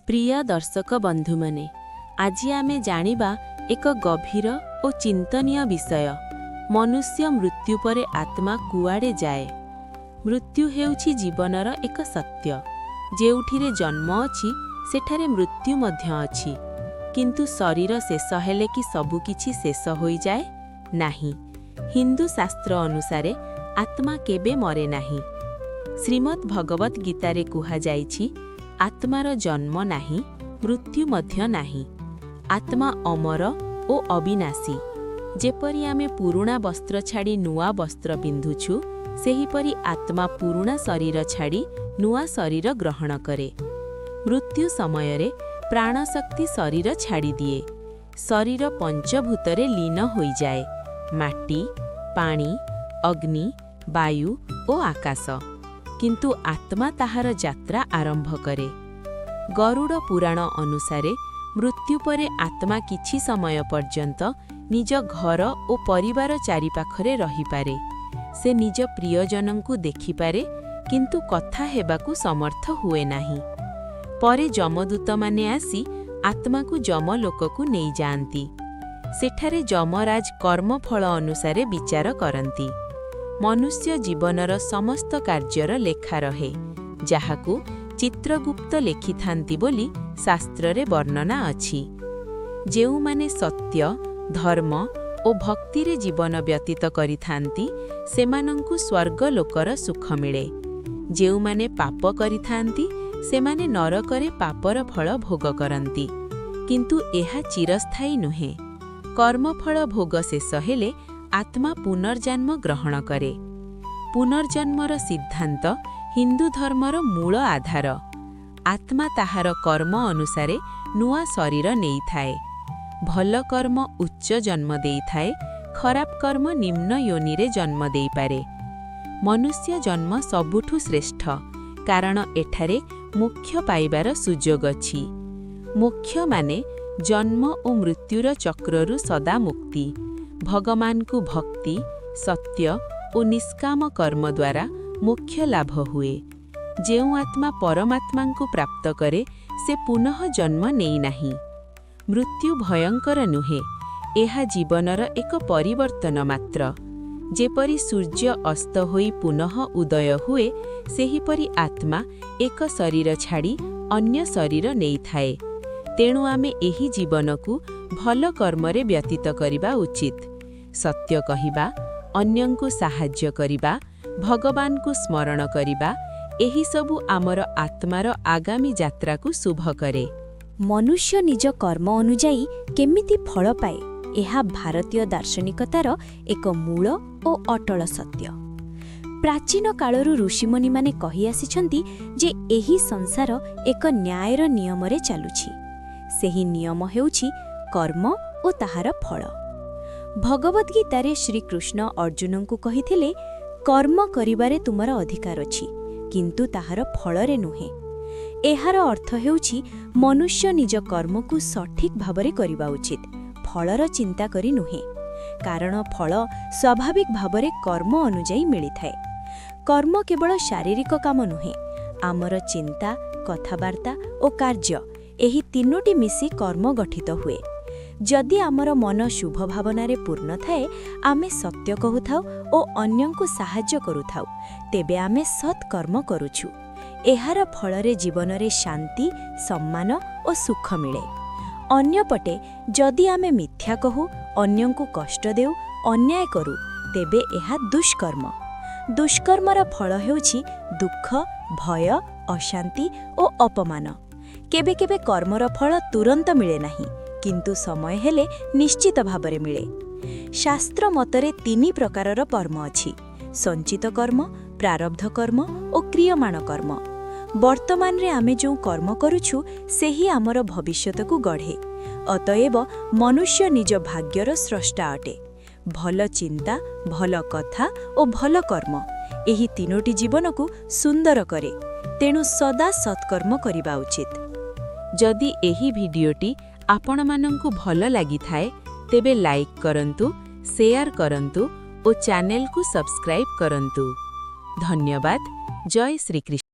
ପ୍ରିୟ ଦର୍ଶକ ବନ୍ଧୁମାନେ, ଆଜି ଆମେ ଜାଣିବା ଏକ ଗଭୀର ଓ ଚିନ୍ତନୀୟ ବିଷୟ, ମନୁଷ୍ୟ ମୃତ୍ୟୁ ପରେ ଆତ୍ମା କୁଆଡ଼େ ଯାଏ? ମୃତ୍ୟୁ ହେଉଛି ଜୀବନର ଏକ ସତ୍ୟ। ଯେଉଁଠିରେ ଜନ୍ମ ଅଛି, ସେଠାରେ ମୃତ୍ୟୁ ମଧ୍ୟ ଅଛି। କିନ୍ତୁ ଶରୀର ଶେଷ ହେଲେ କି ସବୁକିଛି ଶେଷ ହୋଇଯାଏ? ନାହିଁ। ହିନ୍ଦୁ ଶାସ୍ତ୍ର ଅନୁସାରେ ଆତ୍ମା କେବେ ମରେ ନାହିଁ। ଶ୍ରୀମଦ୍ ଭଗବତ ଗୀତାରେ କୁହାଯାଇଛି, ଆତ୍ମାର ଜନ୍ମ ନାହିଁ, ମୃତ୍ୟୁ ମଧ୍ୟ ନାହିଁ। ଆତ୍ମା ଅମର ଓ ଅବିନାଶୀ। ଯେପରି ଆମେ ପୁରୁଣା ବସ୍ତ୍ର ଛାଡ଼ି ନୂଆ ବସ୍ତ୍ର ପିନ୍ଧୁଛୁ, ସେହିପରି ଆତ୍ମା ପୁରୁଣା ଶରୀର ଛାଡ଼ି ନୂଆ ଶରୀର ଗ୍ରହଣ କରେ। ମୃତ୍ୟୁ ସମୟରେ ପ୍ରାଣଶକ୍ତି ଶରୀର ଛାଡ଼ିଦିଏ। ଶରୀର ପଞ୍ଚଭୂତରେ ଲୀନ ହୋଇଯାଏ: ମାଟି, ପାଣି, ଅଗ୍ନି, ବାୟୁ ଓ ଆକାଶ। କିନ୍ତୁ ଆତ୍ମା ତାହାର ଯାତ୍ରା ଆରମ୍ଭ କରେ। ଗରୁଡ଼ ପୁରାଣ ଅନୁସାରେ ମୃତ୍ୟୁ ପରେ ଆତ୍ମା କିଛି ସମୟ ପର୍ଯ୍ୟନ୍ତ ନିଜ ଘର ଓ ପରିବାର ଚାରିପାଖରେ ରହିପାରେ। ସେ ନିଜ ପ୍ରିୟଜନଙ୍କୁ ଦେଖିପାରେ, କିନ୍ତୁ କଥା ହେବାକୁ ସମର୍ଥ ହୁଏ ନାହିଁ। ପରେ ଯମଦୂତମାନେ ଆସି ଆତ୍ମାକୁ ଯମଲୋକକୁ ନେଇଯାଆନ୍ତି। ସେଠାରେ ଯମରାଜ କର୍ମଫଳ ଅନୁସାରେ ବିଚାର କରନ୍ତି। ମନୁଷ୍ୟ ଜୀବନର ସମସ୍ତ କାର୍ଯ୍ୟର ଲେଖା ରହେ, ଯାହାକୁ ଚିତ୍ରଗୁପ୍ତ ଲେଖିଥାନ୍ତି ବୋଲି ଶାସ୍ତ୍ରରେ ବର୍ଣ୍ଣନା ଅଛି। ଯେଉଁମାନେ ସତ୍ୟ, ଧର୍ମ ଓ ଭକ୍ତିରେ ଜୀବନ ବ୍ୟତୀତ କରିଥାନ୍ତି, ସେମାନଙ୍କୁ ସ୍ୱର୍ଗଲୋକର ସୁଖ ମିଳେ। ଯେଉଁମାନେ ପାପ କରିଥାନ୍ତି, ସେମାନେ ନରକରେ ପାପର ଫଳ ଭୋଗ କରନ୍ତି। କିନ୍ତୁ ଏହା ଚିରସ୍ଥାୟୀ ନୁହେଁ। କର୍ମଫଳ ଭୋଗ ଶେଷ ହେଲେ ଆତ୍ମା ପୁନର୍ଜନ୍ମ ଗ୍ରହଣ କରେ। ପୁନର୍ଜନ୍ମର ସିଦ୍ଧାନ୍ତ ହିନ୍ଦୁ ଧର୍ମର ମୂଳ ଆଧାର। ଆତ୍ମା ତାହାର କର୍ମ ଅନୁସାରେ ନୂଆ ଶରୀର ନେଇଥାଏ। ଭଲ କର୍ମ ଉଚ୍ଚ ଜନ୍ମ ଦେଇଥାଏ, ଖରାପ କର୍ମ ନିମ୍ନ ୟୋନିରେ ଜନ୍ମ ଦେଇପାରେ। ମନୁଷ୍ୟ ଜନ୍ମ ସବୁଠୁ ଶ୍ରେଷ୍ଠ, କାରଣ ଏଠାରେ ମୋକ୍ଷ ପାଇବାର ସୁଯୋଗ ଅଛି। ମୋକ୍ଷ ମାନେ ଜନ୍ମ ଓ ମୃତ୍ୟୁର ଚକ୍ରରୁ ସଦା ମୁକ୍ତି। ଭଗବାନଙ୍କୁ ଭକ୍ତି, ସତ୍ୟ ଓ ନିଷ୍କାମ କର୍ମ ଦ୍ୱାରା ମୋକ୍ଷ ଲାଭ ହୁଏ। ଯେଉଁ ଆତ୍ମା ପରମାତ୍ମାଙ୍କୁ ପ୍ରାପ୍ତ କରେ, ସେ ପୁନଃ ଜନ୍ମ ନେଇନାହିଁ। ମୃତ୍ୟୁ ଭୟଙ୍କର ନୁହେଁ, ଏହା ଜୀବନର ଏକ ପରିବର୍ତ୍ତନ ମାତ୍ର। ଯେପରି ସୂର୍ଯ୍ୟ ଅସ୍ତ ହୋଇ ପୁନଃ ଉଦୟ ହୁଏ, ସେହିପରି ଆତ୍ମା ଏକ ଶରୀର ଛାଡ଼ି ଅନ୍ୟ ଶରୀର ନେଇଥାଏ। ତେଣୁ ଆମେ ଏହି ଜୀବନକୁ ଭଲ କର୍ମରେ ବ୍ୟତୀତ କରିବା ଉଚିତ। ସତ୍ୟ କହିବା, ଅନ୍ୟଙ୍କୁ ସାହାଯ୍ୟ କରିବା, ଭଗବାନଙ୍କୁ ସ୍ମରଣ କରିବା, ଏହିସବୁ ଆମର ଆତ୍ମାର ଆଗାମୀ ଯାତ୍ରାକୁ ଶୁଭ କରେ। ମନୁଷ୍ୟ ନିଜ କର୍ମ ଅନୁଯାୟୀ କେମିତି ଫଳ ପାଏ, ଏହା ଭାରତୀୟ ଦାର୍ଶନିକତାର ଏକ ମୂଳ ଓ ଅଟଳ ସତ୍ୟ। ପ୍ରାଚୀନ କାଳରୁ ଋଷିମୁନିମାନେ କହିଆସିଛନ୍ତି ଯେ ଏହି ସଂସାର ଏକ ନ୍ୟାୟର ନିୟମରେ ଚାଲୁଛି। ସେହି ନିୟମ ହେଉଛି କର୍ମ ଓ ତାହାର ଫଳ। ଭଗବଦ୍ଗୀତାରେ ଶ୍ରୀକୃଷ୍ଣ ଅର୍ଜୁନଙ୍କୁ କହିଥିଲେ, କର୍ମ କରିବାରେ ତୁମର ଅଧିକାର ଅଛି, କିନ୍ତୁ ତାହାର ଫଳରେ ନୁହେଁ। ଏହାର ଅର୍ଥ ହେଉଛି, ମନୁଷ୍ୟ ନିଜ କର୍ମକୁ ସଠିକ୍ ଭାବରେ କରିବା ଉଚିତ, ଫଳର ଚିନ୍ତା କରି ନୁହେଁ। କାରଣ ଫଳ ସ୍ୱାଭାବିକ ଭାବରେ କର୍ମ ଅନୁଯାୟୀ ମିଳିଥାଏ। କର୍ମ କେବଳ ଶାରୀରିକ କାମ ନୁହେଁ। ଆମର ଚିନ୍ତା, କଥାବାର୍ତ୍ତା ଓ କାର୍ଯ୍ୟ, ଏହି ତିନୋଟି ମିଶି କର୍ମ ଗଠିତ ହୁଏ। ଯଦି ଆମର ମନ ଶୁଭ ଭାବନାରେ ପୂର୍ଣ୍ଣ ଥାଏ, ଆମେ ସତ୍ୟ କହୁଥାଉ ଓ ଅନ୍ୟଙ୍କୁ ସାହାଯ୍ୟ କରୁଥାଉ, ତେବେ ଆମେ ସତ୍ କର୍ମ କରୁଛୁ। ଏହାର ଫଳରେ ଜୀବନରେ ଶାନ୍ତି, ସମ୍ମାନ ଓ ସୁଖ ମିଳେ। ଅନ୍ୟପଟେ ଯଦି ଆମେ ମିଥ୍ୟା କହୁ, ଅନ୍ୟଙ୍କୁ କଷ୍ଟ ଦେଉ, ଅନ୍ୟାୟ କରୁ, ତେବେ ଏହା ଦୁଷ୍କର୍ମ। ଦୁଷ୍କର୍ମର ଫଳ ହେଉଛି ଦୁଃଖ, ଭୟ, ଅଶାନ୍ତି ଓ ଅପମାନ। କେବେ କେବେ କର୍ମର ଫଳ ତୁରନ୍ତ ମିଳେ ନାହିଁ, କିନ୍ତୁ ସମୟ ହେଲେ ନିଶ୍ଚିତ ଭାବରେ ମିଳେ। ଶାସ୍ତ୍ର ମତରେ ତିନି ପ୍ରକାରର କର୍ମ ଅଛି: ସଞ୍ଚିତ କର୍ମ, ପ୍ରାରବ୍ଧ କର୍ମ ଓ କ୍ରିୟମାଣ କର୍ମ। ବର୍ତ୍ତମାନରେ ଆମେ ଯେଉଁ କର୍ମ କରୁଛୁ, ସେହି ଆମର ଭବିଷ୍ୟତକୁ ଗଢ଼େ। ଅତଏବ ମନୁଷ୍ୟ ନିଜ ଭାଗ୍ୟର ସ୍ରଷ୍ଟା ଅଟେ। ଭଲ ଚିନ୍ତା, ଭଲ କଥା ଓ ଭଲ କର୍ମ, ଏହି ତିନୋଟି ଜୀବନକୁ ସୁନ୍ଦର କରେ। ତେଣୁ ସଦା ସତ୍କର୍ମ କରିବା ଉଚିତ। ଯଦି ଏହି ଭିଡିଓଟି ଆପଣମାନଙ୍କୁ ଭଲ ଲାଗିଥାଏ, ତେବେ ଲାଇକ୍ କରନ୍ତୁ, ସେୟାର କରନ୍ତୁ ଓ ଚ୍ୟାନେଲକୁ ସବସ୍କ୍ରାଇବ୍ କରନ୍ତୁ। ଧନ୍ୟବାଦ। ଜୟ ଶ୍ରୀକୃଷ୍ଣ।